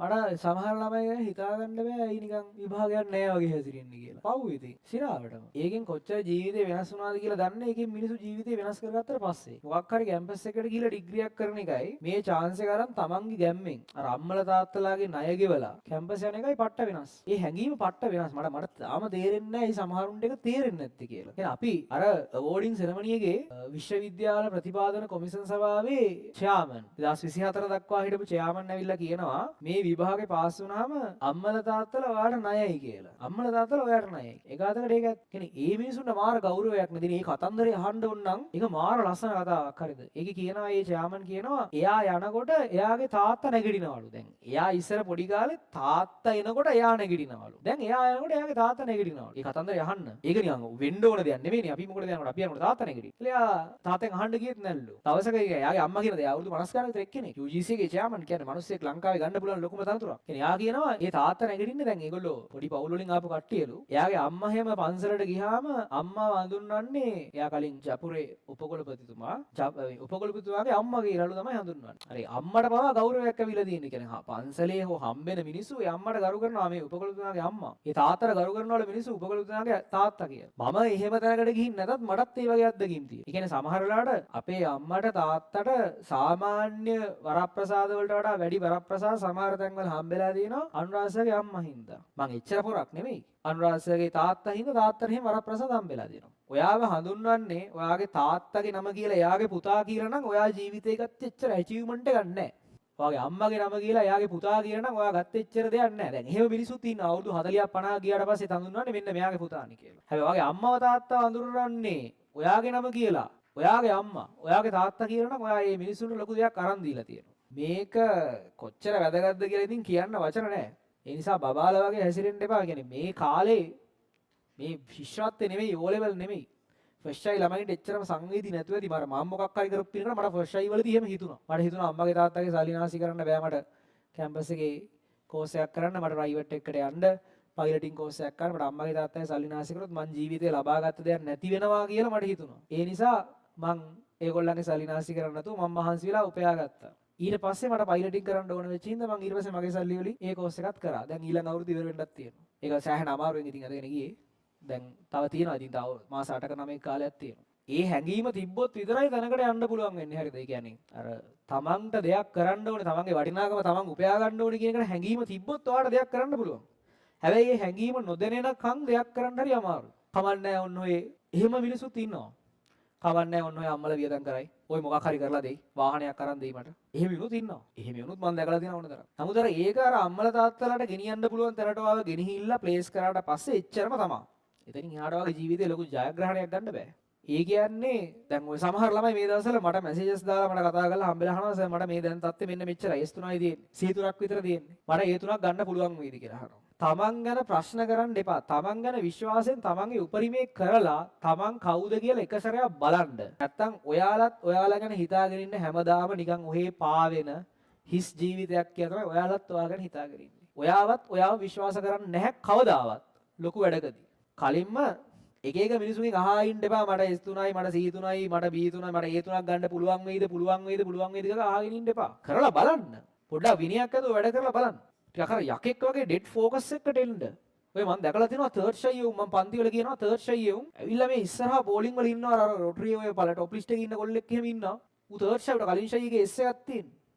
මට සමහර ළමයි ගැන හිතාගන්න බෑ ඇයි නිකන් විභාගයක් නෑ වගේ හැසිරෙන්නේ කියලා. පව් ඉතින්. සිරාවටම. ඒකෙන් කොච්චර ජීවිතේ වෙනස් වුණාද කියලා දන්නේ ඒකෙන් මිනිස්සු ජීවිතේ වෙනස් කරගත්තට පස්සේ. මොකක් හරි කැම්පස් එකට ගිහලා ඩිග්‍රියක් කරන එකයි මේ චාන්ස් එක අරන් තමන්ගේ ගැම්මෙන් අර අම්මලා තාත්තලාගේ ණය ගෙවලා කැම්පස් යන එකයි පට්ට වෙනස්. ඒ හැඟීම පට්ට වෙනස්. මට මට තාම තේරෙන්නේ නැහැ ඒ සමහරුන්ට එක තේරෙන්නේ නැත්තේ කියලා. කියන්නේ අපි අර අවෝඩින් සෙරමනි එකේ විශ්වවිද්‍යාල ප්‍රතිපාදන කොමිසන් සභාවේ චෙයාමන් 2024 දක්වා හිටපු චෙයාමන් ඇවිල්ලා කියනවා මේ විභාගේ පාස් වුණාම අම්මලා තාත්තලා ඔයාට ණයයි කියලා. අම්මලා තාත්තලා ඔයාට ණයයි. ඒක අතකට ඒක කියන්නේ ඒ මිනිසුන්ට මාර ගෞරවයක් නේ. ඉතින් මේ කතන්දරේ අහන්න ඕන නම් ඒක මාර ලස්සන කතාවක් හරිද? ඒකේ කියනවා ඒ චෙයාමන් කියනවා එයා යනකොට එයාගේ තාත්තා නැගිටිනවලු. දැන් එයා ඉස්සර පොඩි කාලේ තාත්තා එනකොට එයා නැගිටිනවලු. දැන් එයා යනකොට එයාගේ තාත්තා නැගිටිනවලු. ඒ කතන්දරේ අහන්න. ඒක නිකන් වෙන්න ඕන දෙයක් නෙමෙයිනේ. අපි මොකටද යනකොට අපි යනකොට තාත්තා නැගිටින. එයා තාත්තෙන් අහන්න ගියෙත් නැල්ලු. දවසක ඒක එයාගේ අම්මා කියන දේ අවුරුදු 50 ගානක විතර එක්කෙනෙක්. UGC එකේ චෙයාමන් කියන්නේ මිනිස්සෙක් ලංකාවේ ගන්න පුළුවන් ලොකුම තනතුරක්. කියන්නේ එයා කියනවා ඒ තාත්තා නැගිටින්නේ දැන් ඒගොල්ලෝ පොඩි පවුල් වලින් ආපු කට්ටියලු. එයාගේ අම්මා හැම පන්සලට ගියාම අම්මාව හඳුන්වන්නේ එයා කලින් ජපුරේ උපකුලපතිතුමා උපකුලපතිතුමාගේ අම්මා කියලාලු තමයි හඳුන්වන්නේ. හරි අම්මට පවා ගෞරවයක් ඇවිල්ලා තියෙන්නේ. කියන්නේ පන්සලේ හෝ හම්බෙන මිනිස්සු ඒ අම්මට ගරු කරනවා මේ උපකුලපතිතුමාගේ අම්මා. ඒ තාත්තට ගරු කරනවලු මිනිස්සු උපකුලපතිතුමාගේ තාත්තා කියලා. මම එහෙම තැනකට ගිහින් නැතත් මටත් ඒ වගේ අත්දැකීම් තියෙනවා. ඒ කියන්නේ සමහර වෙලාවට අපේ අම්මට තාත්තට සාමාන්‍ය වරප්‍රසාද වලට වඩා වැඩි වරප්‍රසාද සමහර තැන්වල හම්බෙලා තියෙනවා අනුරාධසගේ අම්මා හින්දා. මං එච්චර පොරක් නෙමෙයි. අනුරාධසගේ තාත්තා හින්දා තාත්තට එහෙම වරප්‍රසාද හම්බෙලා තියෙනවා. ඔයාව හඳුන්වන්නේ ඔයාගේ තාත්තගේ නම කියලා එයාගේ පුතා කියලා නම් ඔයා ජීවිතේ ගත්ත එච්චර ඇචීව්මන්ට් එකක් නැහැ. ඔයාගේ අම්මගේ නම කියලා එයාගේ පුතා කියලා නම් ඔයා ගත්ත එච්චර දෙයක් නැහැ. දැන් එහෙම මිනිස්සුත් ඉන්නවා අවුරුදු 40ක් 50ක් ගියාට පස්සේ හඳුන්වන්නේ මෙන්න මෙයාගේ පුතානේ කියලා. හැබැයි ඔයාගේ අම්මව තාත්තව හඳුන්වන්නේ ඔයාගේ නම කියලා ඔයාගේ අම්මා ඔයාගේ තාත්තා කියලා නම් ඔයා මේ මිනිස්සුන්ට ලොකු දෙයක් අරන් දීලා තියෙනවා. මේක කොච්චර වැදගත්ද කියලා ඉතින් කියන්න වචන නැහැ. ඒ නිසා බබාලා වගේ හැසිරෙන්න එපා. කියන්නේ මේ කාලේ මේ ශිෂ්‍යත්වේ නෙමෙයි ඕ ලෙවල් නෙමෙයි. ෆස්ට් ෂයි ළමයින්ට එච්චරම සංවේදී නැතුව ඇති. මම මොකක් හරි කරපු පිනකට මට ෆස්ට් ෂයි වලදී එහෙම හිතුණා. මට හිතුණා අම්මගේ තාත්තගේ සල්ලි නාස්ති කරන්න බෑ මට කැම්පස් එකේ කෝස් එකක් කරන්න මට ප්‍රයිවට් එකකට යන්න පයිලටින් කෝස් එකක් කරන්න මට අම්මගේ තාත්තගේ සල්ලි නාස්ති කරොත් මං ජීවිතේ ලබාගත්ත දෙයක් නැති වෙනවා කියලා මට හිතුණා. ඒ නිසා මං ඒගොල්ලන්ගේ සල්ලි නාස්ති කරන්න නැතුව මං මහන්සි වෙලා උපයා ගත්තා. ඊට පස්සේ මට පයිලටින් කරන්න ඕන වෙච්ච හින්දා මං ඊට පස්සේ මගේ සල්ලි වලින් ඒ කෝස් එකත් කරා. දැන් ඊළඟ අවුරුද්ද ඉවර වෙන්නත් තියෙනවා. ඒක සෑහෙන අමාරුවෙන් ඉතින් අදගෙන ගියේ. දැන් තව තියෙනවා ඉතින් තව මාස 8ක 9ක කාලයක් තියෙනවා. ඒ හැඟීම තිබ්බොත් විතරයි තැනකට යන්න පුළුවන් වෙන්නේ. හරිද? ඒ කියන්නේ අර තමන්ට දෙයක් කරන්න ඕනේ, තමන්ගේ වටිනාකම තමන් උපයා ගන්න ඕනේ කියන එකට හැඟීම තිබ්බොත් ඔයාලට දෙයක් කරන්න පුළුවන්. හැබැයි ඒ හැඟීම නොදැනෙනකන් දෙයක් කරන්න හරි අමාරුයි. කමක් නැහැ ඔන්න ඔය එහෙම මිනිස්සුත් ඉන්නවා. කමක් නැහැ ඔන්න ඔය අම්මලා වියදම් කරයි. ඔය මොකක් හරි කරලා දෙයි. වාහනයක් අරන් දෙයි මට. එහෙම වුණොත් ඉන්නවා. එහෙම වුණොත් මම දැකලා තියෙනවා ඕන තරම්. නමුත් අර ඒක අර අම්මලා තාත්තලාට ගෙනියන්න පුළුවන් තැනට ඔයාව ගෙනහිල්ලා ප්ලේස් කරාට පස්සේ එච්චරම තමයි. එතනින් එහාට වගේ ජීවිතේ ලොකු ජයග්‍රහණයක් ගන්න බෑ. ඒ කියන්නේ දැන් ඔය සමහර ළමයි මේ දවස්වල මට මැසේජස් දාලා මට කතා කරලා හම්බෙලා අහනවා සර් මට මේ දැන් තත්ත්වෙ මෙන්න මෙච්චරයි S තුනයි තියෙන්නේ. C තුනක් විතර තියෙන්නේ. මට ඒ තුනක් ගන්න පුළුවන් වේද කියලා අහනවා. තමන් ගැන ප්‍රශ්න කරන්න එපා. තමන් ගැන විශ්වාසයෙන් තමන්ගේ උපරිමේ කරලා තමන් කවුද කියලා එක සැරයක් බලන්න. නැත්තම් ඔයාලත් ඔයාලා ගැන හිතාගෙන ඉන්න හැමදාම නිකන් ඔහේ පාවෙන හිස් ජීවිතයක් කියලා තමයි ඔයාලත් ඔයා ගැන හිතාගෙන ඉන්නේ. ඔයාවත් ඔයාව විශ්වාස කරන්නේ නැහැ කවදාවත් ලොකු වැඩකදී. කලින්ම එක එක මිනිසුන්ගෙන් අහා ඉන්න එපා මට S තුනයි මට C තුනයි මට B තුනයි මට A තුනක් ගන්න පුළුවන් වෙයිද පුළුවන් වෙයිද පුළුවන් වෙයිද කියලා අහගෙන ඉන්න එපා. කරලා බලන්න. පොඩ්ඩක් විනයක් ඇතුව වැඩ කරලා බලන්න. ටිකක් අර යකෙක් වගේ ඩෙඩ් ෆෝකස් එකකට එන්න. ඔය මං දැකලා තියෙනවා තර්ඩ් ෂයි උන් මං පන්ති වල කියනවා තර්ඩ් ෂයි උන් ඇවිල්ලා මේ ඉස්සරහා බෝලිං වල ඉන්නවා අර රොටරි ඔය පළ ටොප් ලිස්ට් එකේ ඉන්න කොල්ලෙක් එහෙම ඉන්නවා. ඌ තර්ඩ් ෂයි උට කලින් ෂයි එකේ S එකක් තියෙන.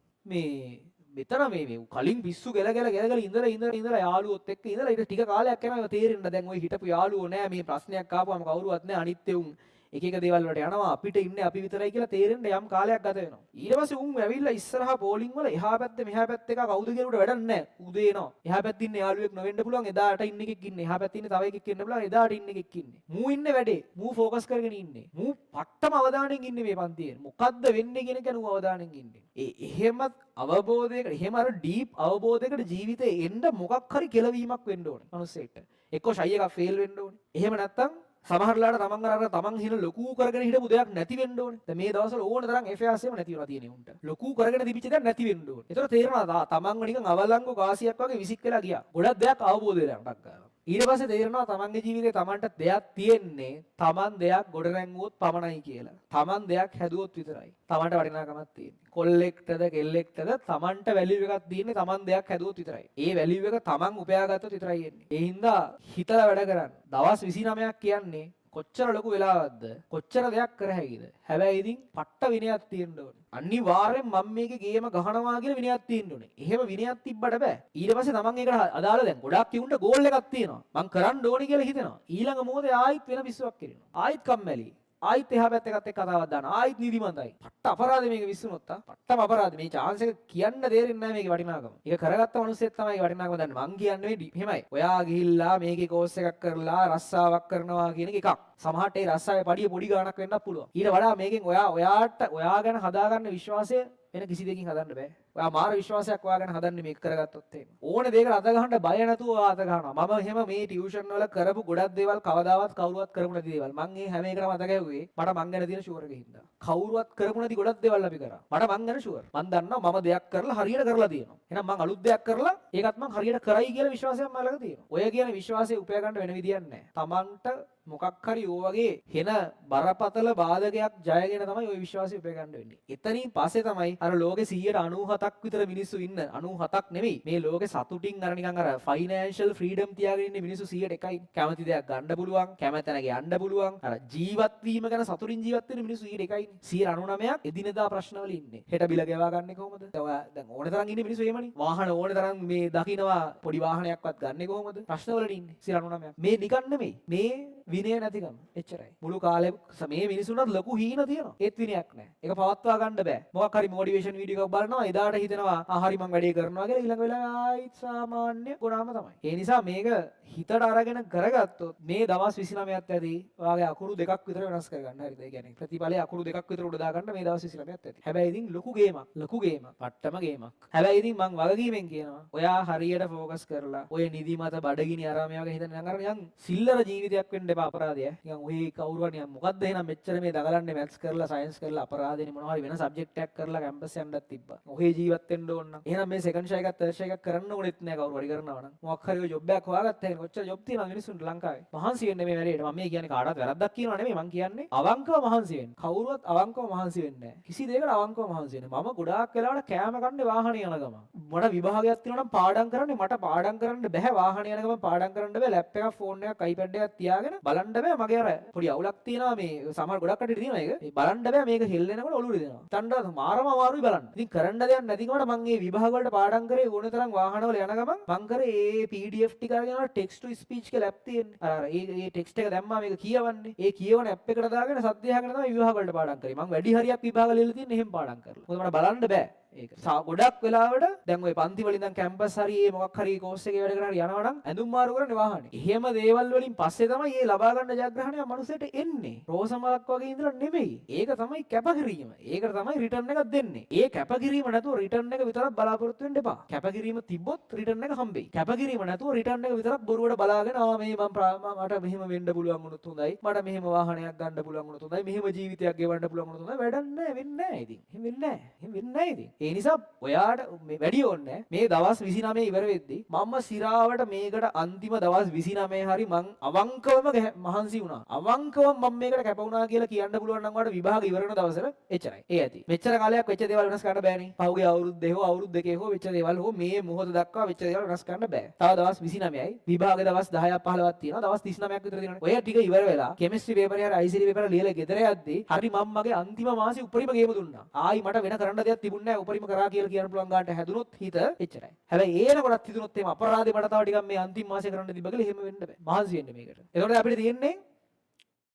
මේ මෙතන මේ මේ කලින් පිස්සු ගැල ගැල ගැල ගැල ඉඳලා ඉඳලා ඉඳලා යාළුවොත් එක්ක ඉඳලා ඊට ටික කාලයක් යනවා ඒවා තේරෙන්න දැන් ඔය හිටපු යාළුවෝ නෑ මේ ප්‍රශ්නයක් ආපුවම කවුරුවත් නෑ අනිත් උන් එක එක දේවල් වලට යනවා අපිට ඉන්නේ අපි විතරයි කියලා තේරෙන්න යම් කාලයක් ගත වෙනවා. ඊට පස්සේ උන් ඇවිල්ලා ඉස්සරහා බෝලිං වල එහා පැත්ත මෙහා පැත්ත එක කවුද කියලා උඩ වැඩක් නෑ. උදේ එනවා. එහා පැත්තේ ඉන්න යාළුවෙක් නොවෙන්න පුළුවන් එදාට ඉන්න එකෙක් ඉන්නේ. එහා පැත්තේ ඉන්න තව එකෙක් ඉන්න පුළුවන් එදාට ඉන්න එකෙක් ඉන්නේ. මූ ඉන්නේ වැඩේ. මූ ෆෝකස් කරගෙන ඉන්නේ. මූ පට්ටම අවධානයෙන් ඉන්නේ මේ පන්තියේ. මොකද්ද වෙන්නේ කියන එක ඌ අවධානයෙන් ඉන්නේ. ඒ එහෙම අවබෝධයකට එහෙම අර ඩීප් අවබෝධයකට ජීවිතේ එන්න මොකක් හරි කෙලවීමක් වෙන්න ඕනේ මනුස්සයෙක්ට. එක්කෝ ෂයි එකක් ෆේල් වෙන්න ඕනේ. එහෙම නැත්තම් සමහර වෙලාවට තමන් අර අර තමන් හින ලොකු කරගෙන හිටපු දෙයක් නැති වෙන්න ඕනේ. දැන් මේ දවස්වල ඕන තරම් FAS එහෙම නැති වෙනවා තියෙන උන්ට. ලොකු කරගෙන තිබිච්ච දෙයක් නැති වෙන්න ඕනේ. ඒතර තේරෙනවා තමන්ව නිකන් අවලංගු කාසියක් වගේ විසික් වෙලා ගියා. ගොඩක් දෙයක් අවබෝධ වෙලා ටක් ගාලා. ඊට පස්සේ තේරෙනවා තමන්ගේ ජීවිතේ තමන්ට දෙයක් තියෙන්නේ තමන් දෙයක් ගොඩනැංගුවොත් පමණයි කියලා. තමන් දෙයක් හැදුවොත් විතරයි තමන්ට වටිනාකමක් තියෙන්නේ. කොල්ලෙක්ටද කෙල්ලෙක්ටද තමන්ට වැලියු එකක් තියෙන්නේ තමන් දෙයක් හැදුවොත් විතරයි. ඒ වැලියු එක තමන් උපයාගත්තොත් විතරයි එන්නේ. ඒ හින්දා හිතලා වැඩ කරන්න. දවස් 29ක් කියන්නේ කොච්චර ලොකු වෙලාවක්ද, කොච්චර දෙයක් කර හැකිද. හැබැයි ඉතින් පට්ට විනයක් තියෙන්න ඕනේ. අනිවාර්යෙන් මම මේකේ ගේම ගහනවා කියලා විනයක් තියෙන්න ඕනේ. එහෙම විනයක් තිබ්බට බෑ. ඊට පස්සේ තමන් ඒකට අදාළ දැන් ගොඩක් ඉවුන්ට ගෝල් එකක් තියෙනවා. මං කරන්න ඕනේ කියලා හිතෙනවා. ඊළඟ මොහොතේ ආයිත් වෙන පිස්සුවක් කරනවා. ආයිත් කම්මැලි. ආයිත් එහා පැත්ත එකත් එක්ක කතාවක් දානවා. ආයිත් නිදිමතයි. පට්ට අපරාධ මේක විශ්ුනොත් ආ. පට්ටම අපරාධ. මේ චාන්ස් එක කියන්න තේරෙන්නේ නැහැ මේකේ වටිනාකම. ඒක කරගත්ත මිනිස්සෙක් තමයි ඒකේ වටිනාකම දන්නේ. මං කියන්නේ එහෙමයි. ඔයා ගිහිල්ලා මේකේ කෝස් එකක් කරලා රස්සාවක් කරනවා කියන එක එකක්. සමහරට ඒ රස්සාවේ පඩිය පොඩි ගාණක් වෙන්නත් පුළුවන්. ඊට වඩා මේකෙන් ඔයා ඔයාට ඔයා ගැන හදාගන්න විශ්වාසය වෙන කිසි දෙයකින් හදන්න බෑ. ඔයා මාර විශ්වාසයක් ඔයා ගැන හදන්නේ මේක කරගත්තොත් එහෙම. ඕනේ දෙයකට අත ගහන්න බය නැතුව ඔයා අත ගහනවා. මම එහෙම මේ ටියුෂන් වල කරපු ගොඩක් දේවල් කවදාවත් කවුරුවත් කරපු නැති දේවල්. මං මේ හැම එකටම අත ගැහුවේ මට මං ගැන තියෙන ෂුවර් එක හින්දා. කවුරුවත් කරපු නැති ගොඩක් දේවල් අපි කරා. මට මං ගැන ෂුවර්. මං දන්නවා මම දෙයක් කරලා හරියට කරලා තියෙනවා. එහෙනම් මං අලුත් දෙයක් කරලා ඒකත් මං හරියට කරයි කියලා විශ්වාසයක් මා ළඟ තියෙනවා. ඔය කියන විශ්වාසය උපයා ගන්න වෙන විදියක් නැහැ. තමන්ට මොකක් හරි ඕ වගේ හෙන බරපතල බාධකයක් ජයගෙන තමයි ওই විශ්වාසය උපය ගන්න වෙන්නේ. එතනින් පස්සේ තමයි අර ලෝකේ 97ක් විතර මිනිස්සු ඉන්න, 97ක් නෙමෙයි, මේ ලෝකේ සතුටින් අර නිකන් අර ෆයිනෑන්ෂල් ෆ්‍රීඩම් තියාගෙන ඉන්න මිනිස්සු 101යි. කැමති දෙයක් ගන්න පුළුවන්, කැමති තැනක යන්න පුළුවන්. අර ජීවත් වීම ගැන සතුටින් ජීවත් වෙන මිනිස්සු 101යි. 99ක් එදිනෙදා ප්‍රශ්නවල ඉන්නේ. හෙට බිල ගෙවා ගන්නේ කොහොමද? දැන් ඕනේ තරම් ඉන්නේ මිනිස්සු එහෙමනේ. වාහන ඕනේ තරම් මේ දකින්නවා, පොඩි වාහනයක්වත් ගන්නෙ කොහොමද? ප්‍රශ්නවලට ඉන්නේ 99ක්. මේ නිකන් නෙමෙයි. මේ විනය නැතිකම එච්චරයි. මුළු කාලෙම මේ මිනිසුන්ටත් ලොකු හීන තියෙනවා. ඒත් විනයක් නැහැ. ඒක පවත්වා ගන්න බෑ. මොකක් හරි මොටිවේෂන් වීඩියෝ එකක් බලනවා, එදාට හිතෙනවා ආ හරි මං වැඩේ කරනවා කියලා, ඊළඟ වෙලාවේ ආයිත් සාමාන්‍ය ගුණාම තමයි. ඒ නිසා මේක හිතට අරගෙන කරගත්තොත් මේ දවස් 29ක් ඇති ඔයාගේ අකුරු දෙකක් විතර වෙනස් කරගන්න. හරිද? ඒ කියන්නේ ප්‍රතිඵලයේ අකුරු දෙකක් විතර උඩ දාගන්න මේ දවස් 29ක් ඇති. හැබැයි ඉතින් ලොකු ගේමක්, ලොකු ගේමක්, පට්ටම ගේමක්. හැබැයි ඉතින් මං වගකීමෙන් කියනවා ඔයා හරියට ෆෝකස් කරලා ඔය නිදිමත බඩගිනි අරම වගේ හිතන නිකන් අර නිකන් සිල්ලර ජීවිතයක් වෙන්න එපා අපරාධය. නිකන් ඔහේ කවුරු හරි නිකන් මොකද්ද එහෙනම් මෙච්චර මේ දඟලන්නේ මැත්ස් කරලා සයන්ස් කරලා අපරාධෙනේ මොනවා හරි වෙන සබ්ජෙක්ට් එකක් කරලා කැම්පස් යන්නත් තිබ්බා. ඔහේ ජීවත් වෙන්න ඕන නම් එහෙනම් මේ සෙකන්ඩ් ෂෝ එකක් තර්ඩ් ෂෝ එකක් කරන්න ඕනෙත් නෑ කවුරු හරි කරනවා නම්. මොකක් හරි ඔය ජොබ් එකක් හොයාගත්තා එහෙනම් කොච්චර ජොබ් තියෙනවද මිනිස්සුන්ට ලංකාවේ. මහන්සි වෙන්න මේ වැඩේට. මම මේ කියන්නේ කාටවත් වැරද්දක් කියනවා නෙමෙයි, මං කියන්නේ අවංකව මහන්සි වෙන්න. කවුරුවත් අවංකව මහන්සි වෙන්නේ නෑ. කිසි දෙයකට අවංකව මහන්සි වෙන්නේ. මම ගොඩාක් වෙලාවට කෑම කන්නේ වාහනේ යන ගමන්. මට විභාගයක් තියෙනවා නම් පාඩම් කරන්නේ, මට පාඩම් කරන්න බැහැ වාහනේ යන ගමන් පාඩම් කරන්න බැහැ. ලැප් එකක් ෆෝන් එකක් iPad එකක් තියාගෙන බලන්න බෑ. මගේ අර පොඩි අවුලක් තියෙනවා මේ සමහර ගොඩක් කට්ටියට තියෙනවා ඒක. මේ බලන්න බෑ, මේක හෙල්ලෙනකොට ඔළුව රිදෙනවා. තණ්ඩා මාරම අමාරුයි බලන්න. ඉතින් කරන්න දෙයක් නැතිකමට මං මේ විභාග වලට පාඩම් කරේ ඕන තරම් වාහනවල යන ගමන් මං කරේ ඒ PDF ටික අරගෙන අර ටෙක්ස්ට් ටු ස්පීච් කියලා ඇප් තියෙන්නේ. අර අර ඒ ඒ ටෙක්ස්ට් එක දැම්මා මේක කියවන්නේ. ඒ කියවන ඇප් එකට දාගෙන සද්දය අහගෙන තමයි විභාග වලට පාඩම් කරේ. මං වැඩි හරියක් විභාග ලියලා තියෙන්නේ එහෙම පාඩම් කරලා. මොකද මට බලන්න බෑ. ඒක ගොඩක් වෙලාවට දැන් ඔය පන්ති වල ඉඳන් කැම්පස් හරි ඒ මොකක් හරි කෝස් එකේ වැඩ කරන හරි යනවා නම් ඇඳුම් මාරු කරන්නේ වාහනේ. එහෙම දේවල් වලින් පස්සේ තමයි මේ ලබා ගන්න ජයග්‍රහණය මනුස්සයට එන්නේ. රෝස මලක් වගේ ඉඳලා නෙමෙයි. ඒක තමයි කැපකිරීම. ඒකට තමයි රිටර්න් එකක් දෙන්නේ. ඒ කැපකිරීම නැතුව රිටර්න් එක විතරක් බලාපොරොත්තු වෙන්න එපා. කැපකිරීම තිබ්බොත් රිටර්න් එක හම්බෙයි. කැපකිරීම නැතුව රිටර්න් එක විතරක් බොරුවට බලාගෙන ආ මේ මං මට මෙහෙම වෙන්න පුළුවන් වුණොත් හොඳයි. මට මෙහෙම වාහනයක් ගන්න පුළුවන් වුණොත් හොඳයි. මෙහෙම ජීවිතයක් ගෙවන්න පුළුවන් වුණොත් හොඳයි. වැඩක් නෑ, වෙන්නේ නෑ ඉතින්. එහෙම වෙන්නේ නෑ. එහෙම වෙන්නේ නෑ ඉතින්. ඒ නිසා ඔයාට මේ වැඩි ඕනේ මේ දවස් 29 ඉවර වෙද්දි මම සිරාවට මේකට අන්තිම දවස් 29 හරි මං අවංකවම මහන්සි වුණා. අවංකවම මම මේකට කැප වුණා කියලා කියන්න පුළුවන් නම් ඔයාට විභාග ඉවර වෙන දවසට එච්චරයි. ඒ ඇති. මෙච්චර කාලයක් වෙච්ච දේවල් වෙනස් කරන්න බෑනේ. පහුගිය අවුරුද්දේ හෝ අවුරුදු දෙකේ හෝ වෙච්ච දේවල් හෝ මේ මොහොත දක්වා වෙච්ච දේවල් වෙනස් කරන්න බෑ. තව දවස් 29යි. විභාග දවස් 10ක් 15ක් තියෙනවා. දවස් 39ක් විතර තියෙනවානේ. ඔය ටික ඉවර වෙලා කෙමිස්ට්‍රි පේපර් එක හරි ICT paper එක ලියලා ගෙදර යද්දි හරි මම මගේ අන්තිම මාසේ උපරිම ගේම දුන්නා. ආයි මට වෙන කරන්න දෙයක් තිබුණේ නෑ. උපරිම කරා කියලා කියන්න පුළුවන් ගානට හැදුනොත් හිත එච්චරයි. හැබැයි ඒන කොටත් හිතුනොත් එහෙම අපරාධේ මට තව ටිකක් මේ අන්තිම මාසේ කරන්න තිබ්බ කියලා එහෙම වෙන්න බෑ. මහන්සි වෙන්න මේකට. එතකොට අපිට තියෙන්නේ